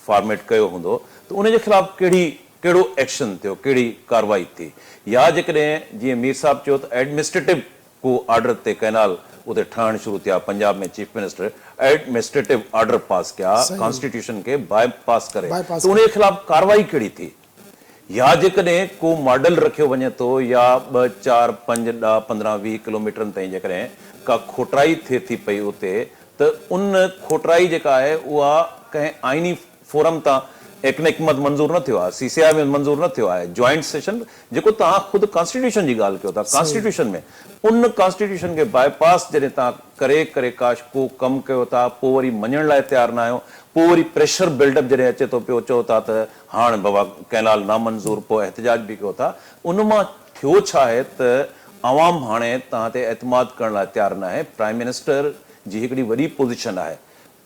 فارميٽ ڪيو هوندو ته ان جي خلاف ڪهڙي ڪهڙو ايڪشن ٿيو ڪهڙي ڪارروائي ٿي يا جيڪڏهن جيئن مير صاحب چيو ته ايڊمنسٽريٽو ڪو آرڊر تي ڪئنال اتي ٺهڻ شروع ٿيا Punjab ۾ chief minister administrative order pass ڪيا ڪانسٽيٽيوشن کي باء پاس ڪري ته ان جي خلاف ڪارروائي ڪهڙي ٿي يا جيڪڏهن ڪو ماڊل رکيو وڃي ٿو يا ٻه، چار، پنج، ڏهه، 15، 20 ڪلوميٽرن تائين جيڪڏهن ڪا کوٽرائي ٿئي ٿي پئي اتي ته ان کوٽرائي جيڪا آهي اها ڪنهن آئيني فورم تان ايڪنڪ مت منظور نه ٿيو آهي، سي سي آء ۾ منظور نه ٿيو آهي، جوائنٽ سيشن جيڪو توهان خود ڪانسٽيٽيوشن جي ڳالهه ڪيو ٿا ڪانسٽيٽيوشن ۾ ان ڪانسٽيٽيوشن کي باء پاس جڏهن توهان ڪري ڪري ڪاش ڪو ڪم ڪيو ٿا پوء وري مڃڻ لاء تيار نه آهيو پوء وري پريشر بلڊ اپ جڏهن اچي ٿو پيو چئو ٿا ته هاڻ بابا ڪئنال نامنظور پوء احتجاج به ڪيو ٿا ان مان ٿيو ڇا آهي ته عوام هاڻي توهان تي اعتماد ڪرڻ لاء تيار ناهي پرائم منسٽر جي هڪڙي وڏي پوزيشن آهي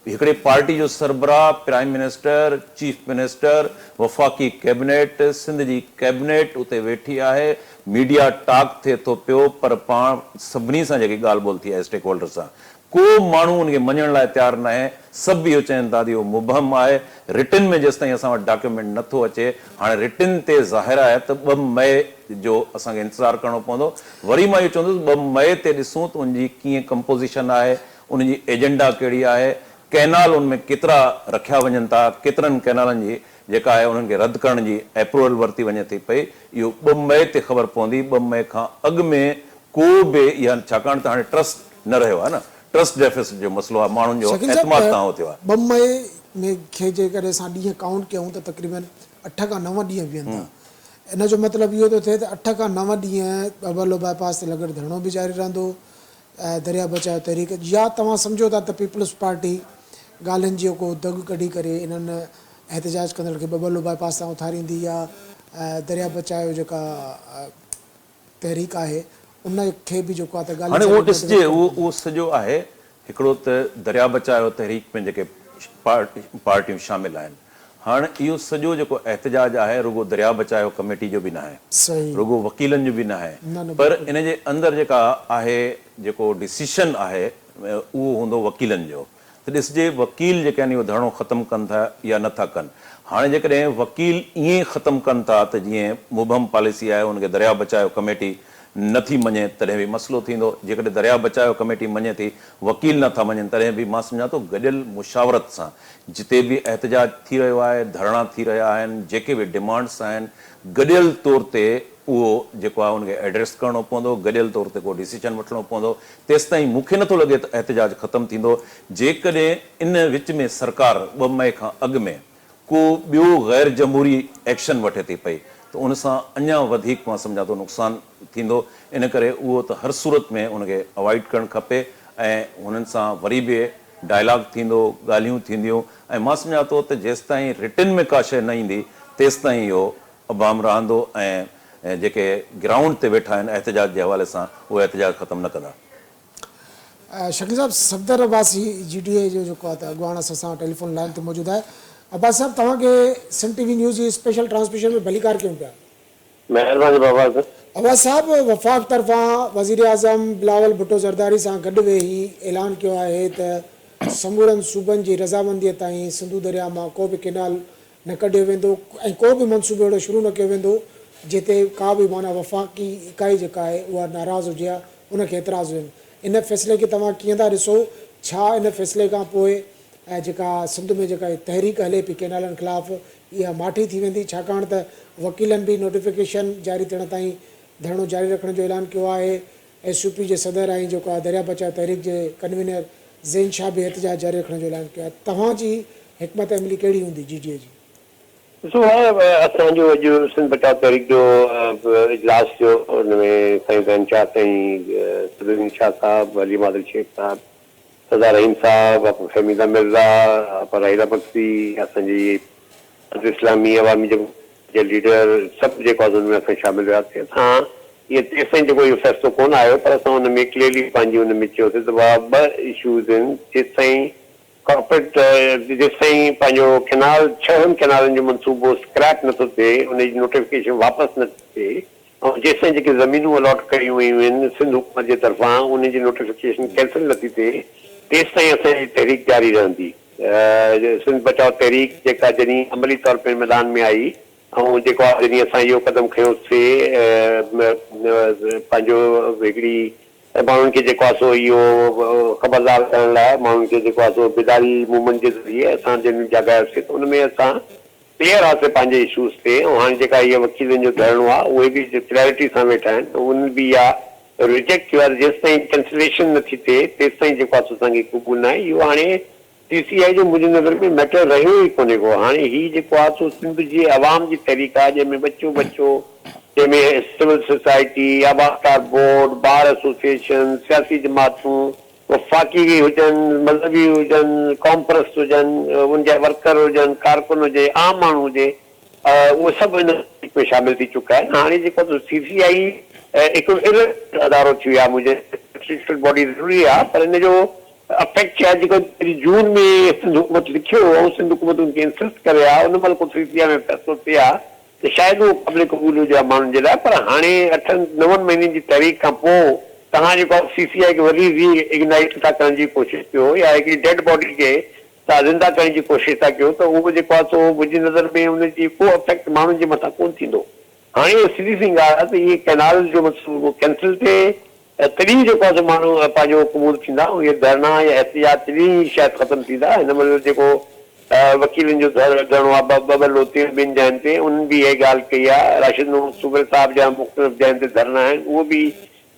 هڪڙي پارٽي جو سربراهه پرائم منسٽر چيف منسٽر وفاقي ڪيبنيٽ سنڌ جي ڪيبنيٽ اتي ويٺي آهي ميڊيا ٽاڪ ٿئي ٿو پيو پر پاڻ سڀني سان جيڪي ڳالهه ٻولهه ٿي آهي اسٽيڪ هولڊر سان ڪو ماڻهو ان کي مڃڻ لاء تيار ناهي، سڀ اهو چون ٿا ته اهو مبهم آهي، رٽن ۾ جيستائين اسان وٽ ڊاڪيومينٽ نه ٿو اچي، هاڻي رٽن تي ظاهر آهي ته ٻه مئي جو اسان کي انتظار ڪرڻو پوندو، وري مان اهو چوندس ٻه مئي تي ڏسون ته ان جي ڪيئن ڪمپوزيشن آهي، ان جي ايجنڊا ڪهڙي آهي، ڪئنال ان ۾ ڪيترا رکيا وڃن ٿا، ڪيترن ڪئنالن جي جيڪا آهي انهن کي رد ڪرڻ جي ايپروول ورتي وڃي ٿي پئي، اهو ٻه مئي تي خبر پوندي، ٻه مئي کان اڳ ۾ ڪو به اها ڇاڪاڻ ته هاڻي ٽرسٽ نه رهيو آهي نه، ٽرسٽ ڊيفيسٽ جو مسئلو آهي، ماڻهن جو شڪيل صاحب اعتماد تان ٿيو آهي. ٻه مئي ۾ کي جيڪڏهن اسان ڏينهن ڪائونٽ ڪيون ته تقريبن اٺ کان نو ڏينهن بيهن ٿا. ان جو مطلب اهو ٿو ٿئي ته اٺ کان نو ڏينهن ٻٻرلو باء پاس تي لڳل ڌرڻو به جاري رهندو ۽ درياء بچايو تحريڪ يا توهان سمجهو ٿا ته پيپلز پارٽي ڳالهين جو ڪو دڳ ڪڍي ڪري انهن احتجاج ڪندڙ کي ٻٻرلو باء پاس تان اٿاريندي يا درياء بچايو جيڪا تحريڪ آهي ان کي به جيڪو آهي ته ڳالهين هاڻي اهو ذريعي ڏسجي موٽيويٽ اهو ڪرڻو پوندو. اهو سڄو آهي هڪڙو ته درياء بچايو تحريڪ ۾ جيڪي پارٽيون شامل آهن هاڻ اهو سڄو جيڪو احتجاج آهي رڳو درياء بچايو ڪميٽي جو به ناهي رڳو وڪيلن جو به ناهي نه نه پر بلڪل. ان جي اندر جيڪا آهي جيڪو ڊسيشن آهي اهو هوندو وڪيلن جو ته ڏسجي وڪيل جيڪي آهن اهو ڌرڻو ختم ڪن ٿا يا نه ٿا ڪن. هاڻي جيڪڏهن وڪيل ائين ختم ڪن ٿا ته جيئن مبهم پاليسي آهي ان کي درياء بچايو ڪميٽي نه ٿي مڃي تڏهن به مسئلو ٿيندو، جيڪڏهن درياء بچايو ڪميٽي مڃي ٿي وڪيل نه ٿا مڃن تڏهن به مان سمجهان ٿو گڏيل مشاورت سان جتي به احتجاج ٿي رهيو آهي، ڌرڻا ٿي رهيا آهن، جيڪي به ڊمانڊس آهن گڏيل طور تي اهو جيڪو آهي ان کي ايڊريس ڪرڻو پوندو، گڏيل طور تي ڪو ڊسيشن وٺڻو پوندو، تيستائين مون کي نٿو لڳي ته احتجاج ختم ٿيندو، جيڪڏهن ان وچ ۾ سرڪار ٻه مئي کان اڳ ۾ ڪو ٻيو غير جمهوري ايڪشن وٺي ٿي پئي ته ان سان اڃا وڌيڪ مان سمجهان ٿو نقصان ٿيندو، ان ڪري اهو ته هر صورت ۾ ان کي اوائڊ ڪرڻ کپي ۽ هنن سان وري به ڊائلاگ ٿيندو، ڳالهيون ٿينديون ۽ مان سمجهان ٿو ته جيستائين رٽن ۾ ڪا شيء نه ايندي تيستائين اهو ابهام رهندو ۽ جيڪي گرائونڊ تي ويٺا آهن احتجاج جي حوالي سان اهي احتجاج ختم نه ڪندا. شڪيل صاحب صفدر عباسي جي ڊي اي جو جيڪو آهي ته اڳواڻ اسان سان ٽيليفون لائين تي موجود آهي عباسي صاحب توهان کي سنڌ ٽي وي نيوز جي اسپيشل ٽرانسميشن ۾ ڀليڪار ڪيون پيا. مهرباني بابا. عباسي صاحب وفاق طرفان وزيراعظم بلاول ڀٽو زرداري سان گڏ ويهي اعلان ڪيو آهي ته سمورن صوبن جي رضامنديء تائين سنڌو درياء مان ڪو به ڪينال نه ڪڍيو ويندو ۽ ڪو به منصوبو اهڙو شروع نه ڪيو ويندو جنهن تي ڪا به معنيٰ وفاقي اڪائي جيڪا آهي اها ناراض هجي يا ان کي اعتراض هجن. ان فيصلي کي توهان ڪيئن ٿا ڏسو؟ ڇا ان فيصلي کان پوء جيڪا سنڌ ۾ جيڪا تحريڪ هلي پئي ڪينالن خلاف اها ماٺي ٿي ويندي ڇاڪاڻ ته وڪيلن به نوٽيفڪيشن جاري ٿيڻ تائين ڌرڻو جاري رکڻ جو اعلان ڪيو آهي. ايس يو پي جي صدر ۽ جيڪو آهي دريا بچاء تحريڪ جي ڪنوينر زين شاهه به احتجاج جاري رکڻ جو اعلان ڪيو آهي. توهان جي حڪمت عملي ڪهڙي هوندي جي ڊي اي جي؟ ڏسو اسان جو اڄ سنڌ بچاء تحريڪ جو اجلاس ٿيو ان ۾ سائين زين شاهه سائين صدرالدين شاهه صاحب علي عادل شيخ صاحب سردار رحيم صاحب آپا فهميده مرزا آپا راحيله مگسي اسان جي حزب اسلامي عوامي جماعت جا ليڊر سڀ جيڪو آهي ان ۾ اسان شامل هياسين اسان اهي تيستائين جيڪو اهو فيصلو ڪونه آيو پر اسان ان ۾ ڪليئرلي پنهنجي ان ۾ چيوسين ته ڀاء ٻه اشوز آهن جيستائين ڪارپوريٽ جيستائين پنهنجو ڪئنال ڇهن ڪئنالن جو منصوبو اسڪريپ نٿو ٿئي ان جي نوٽيفڪيشن واپس نه ٿي ٿئي ۽ جيستائين جيڪي زمينون الاٽ ڪيون ويون آهن سنڌ حڪومت جي طرفان انهن جي نوٽيفڪيشن ڪينسل نٿي ٿئي تيستائين اسان جي تحريڪ جاري رهندي. سنڌ بچاء تحريڪ جيڪا جڏهن عملي طور پڻ ميدان ۾ آئي ۽ جيڪو آهي جڏهن اسان اهو قدم کنيوسي پنهنجو هڪڙي ماڻهن کي جيڪو آهي سو اهو خبردار ڪرڻ لاء ماڻهن کي جيڪو آهي سو بيداري موومينٽ جي ذريعي اسان جن جاڳايوسي ته ان ۾ اسان ڪليئر هئاسي پنهنجي اشوز تي ۽ هاڻي جيڪا هيء وڪيلن جو ڌرڻو آهي اهي به ڪليرٽي سان ويٺا آهن ۽ انهن به اها ريجيڪٽ ڪيو آهي ته جيستائين ڪينسليشن نه ٿي ٿئي تيستائين جيڪو آهي سو اسان کي قبول ناهي اهو هاڻي سي سي آء جو منهنجي نظر ۾ ميٽر رهيو ئي ڪونهي ڪو. هاڻي هي جيڪو آهي سو سنڌ جي عوام جي تحريڪ آهي جنهن ۾ ٻچو ٻچو، جنهن ۾ سول سوسائٽي، آبادگار بورڊ، بار ايسوسيئيشن، سياسي جماعتون، وفاقي هجن، مذهبي هجن، قومپرست هجن، ان جا ورڪر هجن، ڪارڪن هجي، عام ماڻهو هجي، اهي سڀ ان تحريڪ ۾ شامل ٿي چڪا آهن. هاڻي جيڪو آهي سو سي سي آء هڪڙو ارريليونٽ ادارو ٿي ويو آهي. منهنجي باڊي ضروري آهي پر ان جو افيڪٽ شايد جيڪو جون ۾ سنڌ حڪومت لکيو هو ۽ سنڌ حڪومت ان کي انسسٽ ڪري ها ان مهل ڪو سي سي آء ۾ فيصلو ٿئي ها ته شايد اهو قابل قبول هجي ها ماڻهن جي لاء پر هاڻي اٺن نون مهينن جي تحريڪ کان پوء توهان جيڪو آهي سي سي آء کي وري ري اگنائيٽ ٿا ڪرڻ جي ڪوشش ڪيو يا هڪڙي ڊيڊ باڊي کي توهان زنده ڪرڻ جي ڪوشش ٿا ڪيو ته اهو جيڪو آهي سو منهنجي نظر ۾ ان جي ڪو افيڪٽ ماڻهن جي مٿان ڪونه ٿيندو. هاڻي اهو سڌي سئين ڳالهه آهي ته اهي ڪئنال جو منصوبو ڪينسل ٿئي ته تڏهن جيڪو آهي سو ماڻهو پنهنجو قبول ٿيندا ۽ اهي ڌرڻا يا احتجاج تڏهن ئي شايد ختم ٿيندا. هن مهل جيڪو وڪيلن جو ڌرڻو آهي ٻٻرلو تي ٻين جاين تي انهن به اها ئي ڳالهه ڪئي آهي. راشد محمد سومري صاحب جا مختلف جاين تي ڌرڻا آهن اهو به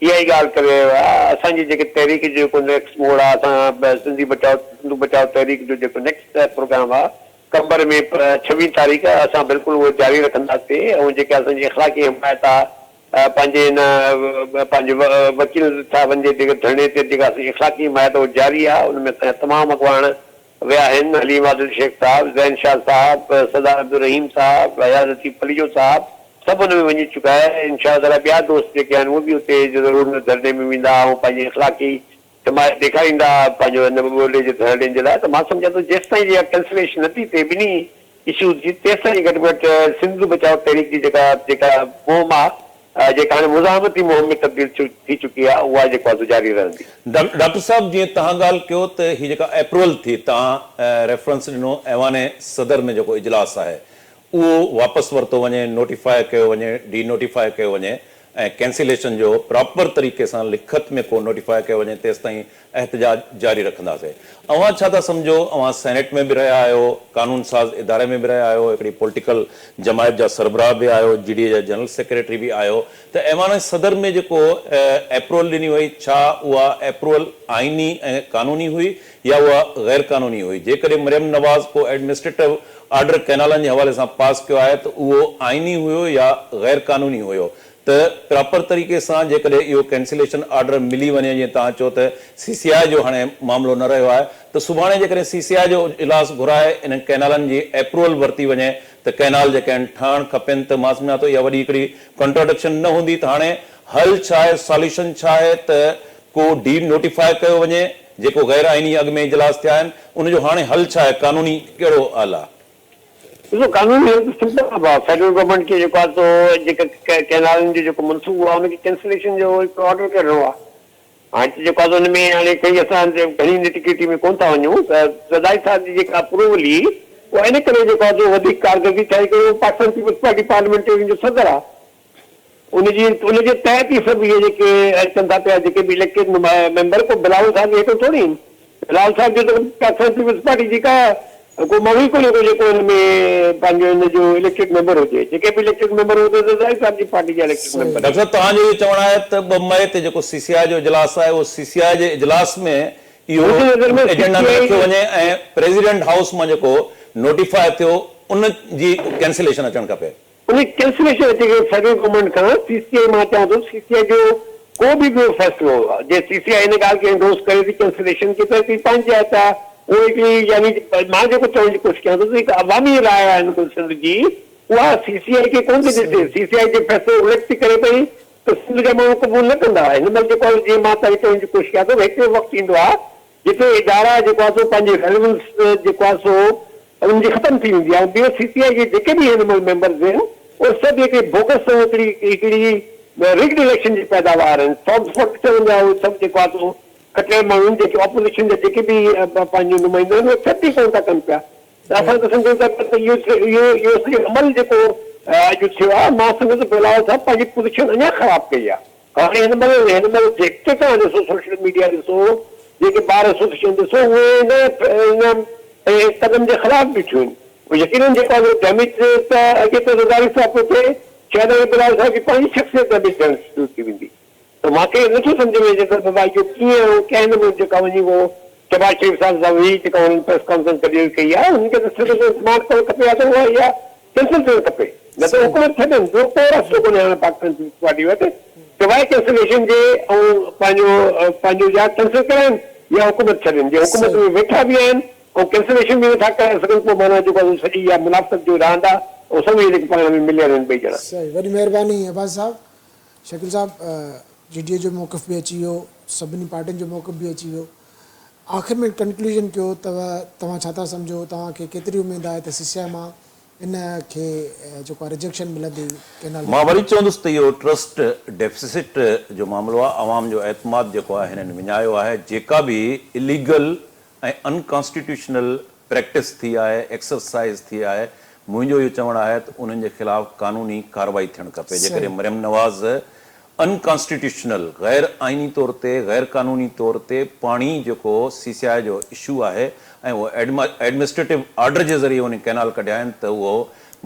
اها ئي ڳالهه ڪري رهيو آهي. اسان جي جيڪي تحريڪ جو جيڪو نيڪسٽ موڙ آهي اسان سنڌي بچاء سنڌو بچاء تحريڪ جو جيڪو نيڪسٽ پروگرام آهي قمبر ۾ ڇويهه تاريخ اسان بلڪل اهو جاري رکنداسين ۽ جيڪا اسان جي اخلاقي حمايت آ پنهنجي ان پنهنجي وڪيل صاحبن جي جيڪي ڌرڻي تي جيڪا اسان جي اخلاقي حمايت اهو جاري آ ان ۾ اسان جا تمام اڳواڻ ويا آهن حليم عادل شيخ صاحب، زين شاهه صاحب، سردار عبدالرحيم صاحب، اياز لطيف پليجو صاحب سڀ ان ۾ وڃي چڪا آهن انشاء الله تعاليٰ ٻيا دوست جيڪي آهن اهي به اتي ضرور ان ڌرڻي ۾ ويندا ۽ پنهنجي اخلاقي حمايت ڏيکاريندا پنهنجو ان ٻولي جي ڌرڻين جي لاء ته مان سمجهان ٿو جيستائين اها ڪينسليشن نه ٿي ٿئي ٻنهي اشوز جي تيستائين گهٽ ۾ گهٽ سنڌ بچاء تحريڪ جي جيڪا جيڪا مهم آ جيڪا هاڻي مزاحمتي مهم ۾ تبديل ٿي چڪي آ اها جيڪو آ سو جاري رهندي. ڊاڪٽر صاحب جيئن توهان ڳالهه ڪيو ته هي جيڪا اپروول ٿي توهان ريفرنس ڏنو ايوان صدر ۾ جيڪو اجلاس آهي اهو واپس ورتو وڃي، نوٽيفاء ڪيو وڃي، ڊي نوٽيفاء ڪيو وڃي ۽ ڪينسيليشن جو پراپر طريقي سان لکت ۾ ڪو نوٽيفاء ڪيو وڃي تيستائين احتجاج جاري رکنداسين. اوهان ڇا ٿا سمجهو، اوهان سينيٽ ۾ به رهيا آهيو، قانون ساز اداري ۾ به رهيا آهيو، هڪڙي پوليٽيڪل جماعت جا سربراهه به آهيو، جي ڊي اي جا جنرل سيڪريٽري به آهيو ته ايوان صدر ۾ جيڪو اپروول ڏني وئي ڇا اها اپروول آئيني ۽ قانوني هئي يا اها غير قانوني هئي، جيڪڏهن مريم نواز ڪو ايڊمنسٽريٽو آرڊر ڪئنالن جي حوالي سان پاس ڪيو آهي ته اهو آئيني هيو يا غير قانوني هيو ته پراپر طريقي سان جيڪڏهن اهو ڪينسليشن آرڊر ملي وڃي جيئن توهان چئو ته سي سي آء جو هاڻي معاملو نه رهيو آهي ته سڀاڻي جيڪڏهن سي سي آء جو اجلاس گهرائي انهن ڪئنالن جي اپروول ورتي وڃي ته ڪئنال جيڪي آهن ٺهڻ کپين ته مان سمجهان ٿو اها وڏي هڪڙي ڪنٽراڊڪشن نه هوندي ته هاڻي حل ڇا آهي ساليوشن ڇا آهي ته ڪو ڊي نوٽيفاء ڪيو وڃي جيڪو غير آئيني اڳ ۾ اجلاس ٿيا آهن ان جو هاڻي حل ڇا آهي قانوني ڪهڙو حل آهي؟ ڏسو قانوني حل ته سمپل آهي ڀاء فيڊرل گورنمينٽ کي جيڪو آهي سو جيڪا ڪئنالن جو جيڪو منصوبو آهي ان کي ڪينسليشن جو هڪ آرڊر ڪڍڻو آهي. هاڻي ته جيڪو آهي سو ان ۾ هاڻي کڻي اسان گهڻي نٽي گرٽي ۾ ڪونه ٿا وڃون ته زرداري صاحب جي جيڪا اپروول هئي اها ان ڪري جيڪو آهي سو وڌيڪ ڪارگر ٿي ڇاجي ڪري هو پاڪستان پيپلز پارٽي پارليامينٽيرين جو صدر آهي ان جي ان جي تحت ئي سڀ اهي جيڪي اچن ٿا پيا جيڪي به اليڪٽيڊ ميمبر ڪو بلاول صاحب جي هيٺو ٿوري آهن بلاول صاحب جو ته پاڪستان پيپلز پارٽي جي ڪا ڪو ماڻهو ئي ڪونهي ڪو جيڪو ان ۾ پنهنجو ان جو اليڪٽيڊ ميمبر هجي جيڪي به اليڪٽيڊ ميمبر هو ته زرداري صاحب جي پارٽي جا اليڪٽيڊ ميمبر ڊاڪٽر صاحب توهان جو اهو چوڻ آهي ته 2 مئي تي جيڪو سي سي آء جو اجلاس آهي اهو سي سي آء جي اجلاس ۾ اهو منهنجي نظر ۾ سي ايجنڊا سي ۾ آء رکيو وڃي ۽ پريزيڊنٽ هائوس مان جيڪو نوٽيفاء ٿيو ان جي ڪينسليشن اچڻ کپي. ان جي ڪينسليشن اچي گئي فيڊرل گورنمينٽ کان سي سي آء مان چوان ٿو سي سي آء جو ڪو به ٻيو فيصلو جي سي سي آء ان ڳالهه کي انڊورس ڪري ٿي ڪينسليشن کي ته هڪڙي پنهنجي جاء تي آهي اهو هڪڙي يعني مان جيڪو چوڻ جي ڪوشش ڪيان ٿو ته هڪ عوامي راء آهي هن مهل سنڌ جي اها سي سي آء کي ڪونه ٿي ڏسي سي سي آء جي فيصلو رليڪٽ ٿي ڪري پئي ته سنڌ جا ماڻهو قبول نه ڪندا هن مهل جيڪو آهي جيئن مان توهان کي چوڻ جي ڪوشش ڪيان ٿو هڪڙو وقت ايندو آهي جتي ادارا جيڪو آهي سو پنهنجي ريليونس جيڪو آهي سو انهن جي ختم ٿي ويندي آهي ۽ ٻيو سي سي آء جي جيڪي به هن مهل ميمبرز آهن اهي سڀ هڪڙي بوگس ۽ هڪڙي هڪڙي رگڊ اليڪشن جي پيداوار آهن فارم فورٽي سيون جا اهي سڀ جيڪو آهي سو کٽيل ماڻهو آهن جيڪي اپوزيشن جا جيڪي به پنهنجو نمائندا آهن اهي سڀ به ڪونه ٿا ڪن پيا ته اسان ته سمجهون ٿا پيا ته اهو اهو اهو سڄو عمل جيڪو اڄ ٿيو آهي مان سمجهان ٿو بلاول صاحب پنهنجي پوزيشن اڃا خراب ڪئي آهي. هاڻي هن مهل هن مهل جيڪي توهان ڏسو سوشل ميڊيا ڏسو جيڪي بار ايسوسيئيشن ڏسو اهي هن هن قدم جي خلاف بيٺيون آهن پوء يقينن جيڪو آهي سو ڊيميج ته اڳي ته زرداري صاحب پيو ٿئي شايد هاڻي بلاول صاحب جي پنهنجي شخصيت ڊيميج ٿيڻ شروع ٿي ويندي ته مان کي نٿو سمجهه ۾ اچي ته بابا اهو ڪيئن ۽ ڪنهن نموني جيڪا وڃي اهو شهباز شريف صاحب سان ويهي جيڪا هنن پريس ڪانفرنس گڏيل ڪئي آهي انهن کي ته سڌو سنئون ڊمانڊ ڪرڻ کپي ها ته اها اها ڪينسل ٿيڻ کپي نه ته حڪومت ڇڏين ٻيو ڪو رستو ڪونهي هاڻي پاڪستان پيپلز پارٽي وٽ سواء ڪينسليشن جي ۽ پنهنجو پنهنجو يا ڪينسل ڪرائين يا حڪومت ڇڏين جي حڪومت ۾ ويٺا به آهن ۽ ڪينسليشن به نٿا ڪرائي سگهن پوء معنيٰ جيڪو آهي سو سڄي اها منافقت جو راند آهي ۽ سڀ اهي جيڪي پاڻ ۾ مليل آهن ٻئي ڄڻا. صحيح وڏي مهرباني عباس صاحب شڪيل صاحب جي ڊي اي جو موقف به اچي ويو سڀني پارٽين جو موقف به اچي ويو آخر ۾ ڪنڪلوزن ڪيو ته توهان ڇا ٿا سمجهو توهان کي ڪيتري اميد آهي ته سي سي آء مان ان کي جيڪو آهي رجيڪشن ملندي ڪينال مان وري چوندس ته اهو ٽرسٽ ڊيفسٽ جو معاملو آهي، عوام جو اعتماد جيڪو آهي هنن وڃايو آهي، جيڪا به اليگل ۽ ان ڪانسٽيٽيوشنل پريڪٽس ٿي آهي، ايڪسرسائيز ٿي آهي، منهنجو اهو چوڻ آهي ته انهن جي خلاف قانوني ڪارروائي ٿيڻ کپي، جيڪڏهن مريم نواز ان ڪانسٽيٽيوشنل، غير آئيني طور تي، غير قانوني طور تي پاڻي جيڪو سي سي آء جو اشو آهي ۽ اهو ايڊمنسٽريٽو آرڊر جي ذريعي انهي ڪئنال ڪڍيا آهن ته اهو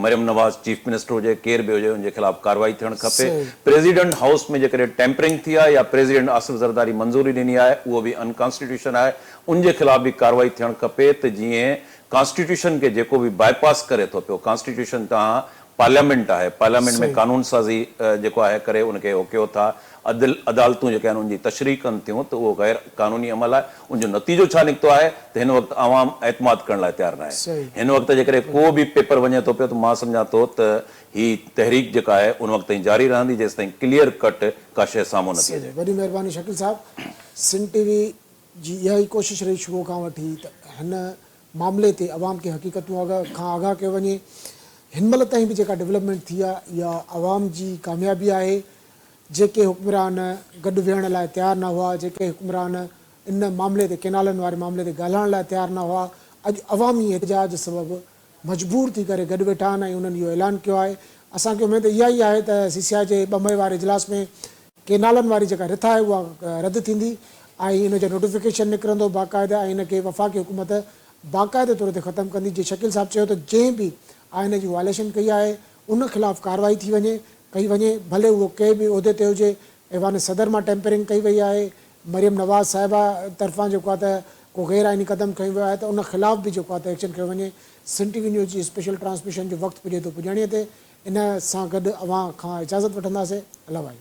مريم نواز چيف منسٽر هجي ڪير به هجي ان جي خلاف ڪارروائي ٿيڻ کپي. پريزيڊنٽ هائوس ۾ جيڪڏهن ٽيمپرنگ ٿي آهي يا پريزيڊنٽ آصف زرداري منظوري ڏني آهي اهو به ان ڪانسٽيٽيوشن آهي ان جي خلاف به ڪارروائي ٿيڻ کپي ته جيئن ڪانسٽيٽيوشن کي جيڪو به بائي پاس ڪري ٿو پيو ڪانسٽيٽيوشن تان پارليامينٽ آهي، پارليامينٽ ۾ قانون سازي جيڪو آهي ڪري ان کي اوڪيو ٿا، عدل عدالتون جيڪي آهن ان جي تشريح ڪن ٿيون ته اهو غير قانوني عمل آهي، ان جو نتيجو ڇا نڪتو آهي ته هن وقت عوام اعتماد ڪرڻ لاء تيار ناهي. هن وقت جيڪڏهن ڪو به پيپر وڃي ٿو پيو ته مان سمجهان ٿو ته هي تحريڪ جيڪا آهي ان وقت تائين جاري رهندي جيستائين ڪليئر ڪٽ ڪا شيء سامهون نه ٿي اچي. وڏي مهرباني شڪيل صاحب. سنڌ ٽي وي جي اها ئي ڪوشش رهي شروع کان وٺي ته هن معاملي تي عوام کي حقيقتون کان آگاهه ڪيو وڃي. هن مهل تائين به جيڪا ڊولپمينٽ ٿي آهي اها عوام جي ڪاميابي آهي. جيڪي حڪمران گڏ ويهڻ لاء تيار نه هئا، جيڪي حڪمران ان معاملي تي ڪينالن واري معاملي تي ڳالهائڻ لاء تيار نه هئا، اڄ عوامي احتجاج سبب مجبور ٿي ڪري گڏ ويٺا آهن ۽ انهن اهو اعلان ڪيو آهي. اسان کي اميد اها ئي آهي ته سي سي آء جي ٻه مئي واري اجلاس ۾ ڪينالن واري جيڪا رٿ آهي اها رد ٿيندي ۽ ان جو نوٽيفڪيشن نڪرندو باقاعده ۽ ان کي وفاقي حڪومت باقاعده طور تي ختم ڪندي جيئن شڪيل صاحب چيو ته جنهن به آئين جي وائليشن ڪئي آهي ان خلاف ڪارروائي ٿي وڃي ڪئي وڃي ڀلي اهو ڪنهن به عهدي تي هجي ايوان صدر مان ٽيمپرنگ ڪئي وئي آهي مريم نواز صاحبه طرفان جيڪو آهي ته ڪو غير آئيني قدم کنيو ويو آهي ته ان خلاف به جيڪو آهي ته ايڪشن کنيو وڃي سنڌ ٽي وي نيوز جي اسپيشل ٽرانسميشن جو وقت پڄي ٿو پڄاڻي تي ان سان گڏ اوهان کان اجازت وٺنداسين الله واهي.